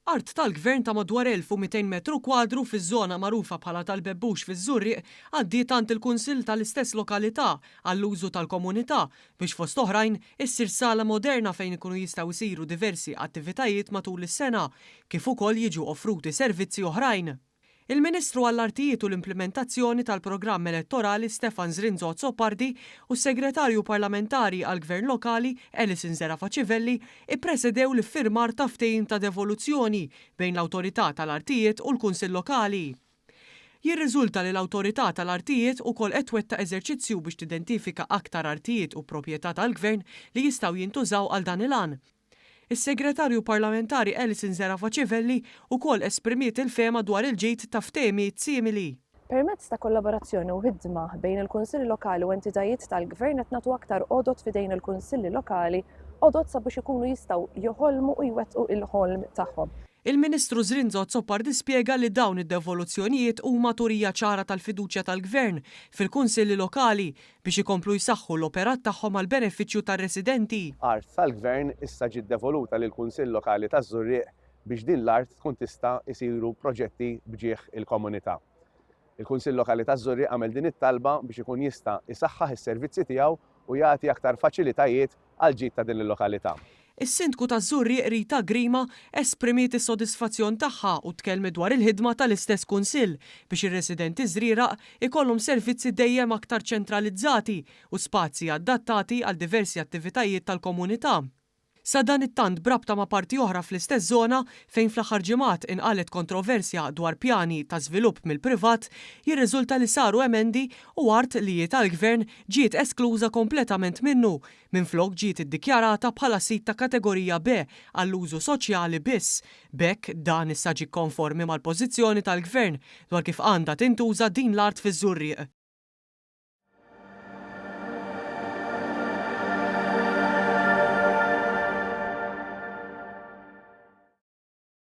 Art tal-Gvern ta' madwar 1,200 metru kwadru fiż-żona magħrufa bħala Tal-Bebbux fiż-Żurrieq għaddiet għand il-Kunsill tal-istess lokalità għall-użu tal-komunità biex fost oħrajn issir sala moderna fejn ikunu jistgħu jsiru diversi attivitajiet matul is-sena kif ukoll jiġu offruti servizzi oħrajn. Il-Ministru għall-Artijiet u l-Implimentazzjoni tal-Programm Elettorali Stefan Zrinzo Azzopardi u s-Segretarju Parlamentari għall-Gvern Lokali Alison Zerafa Civelli ippresedew l-iffirmar ta' ftehim ta' devoluzzjoni bejn l-Awtorità tal-Artijiet u l-Kunsill Lokali. Jirriżulta li l-Awtorità tal-Artijiet ukoll qed twettaq eżerċizzju biex tidentifika aktar artijiet u proprjetà tal-Gvern li jistgħu jintużaw għal dan il-għan. Is-Segretarju Parlamentari Alison Zerafa Civelli wkoll esprimiet il-fehma dwar il-ġid ta' ftehimiet simili. Permezz ta' kollaborazzjoni u ħidma bejn il-Kunsilli Lokali u entitajiet tal-Gvern qed nagħtu aktar għodod f'idejn il-Kunsilli Lokali, għodod sabiex ikunu jistgħu joħolmu u jwettqu il-ħolm tagħhom. Il-Ministru Zrinzo Azzopardi spjega li dawn id-devoluzzjonijiet huma turija ċara tal-fiduċja tal-Gvern fil-Kunsilli Lokali biex ikomplu jsaħħu l-operat tagħhom għall-benefiċċju tar-residenti. Art tal-Gvern issa ġiet devoluta lill-Kunsill Lokali taż-Żurrieq biex din l-art tkun tista' jsiru proġetti b'ġieħ il-komunità. Il-Kunsill Lokali taż-Żurrieq għamel din it-talba biex ikun jista' jsaħħaħ is-servizzi tiegħu u jagħti aktar faċilitajiet għall-ġid ta' din il-lokalità. Is-Sindku taż-Żurrieq Rita Grima esprimiet is-sodisfazzjon tagħha u tkellmet dwar il-ħidma tal-istess Kunsill biex ir-residenti Żrieraq ikollhom servizzi dejjem aktar ċentralizzati u spazji adattati għal diversi attivitajiet tal-komunità. Sadanittant b'rabta ma' parti oħra fl-istess żona fejn fl-aħħar ġimgħat inqalgħet kontroversja dwar pjani ta' żvilupp mill-privat, jirriżulta li saru emendi u art li hi tal-Gvern ġiet eskluża kompletament minnu, minflok ġiet iddikjarata bħala sit ta' kategorija B għall-użu soċjali biss. B'hekk dan issa ġie konformi mal-pożizzjoni tal-Gvern dwar kif għandha tintuża din l-art fiż-Żurrieq.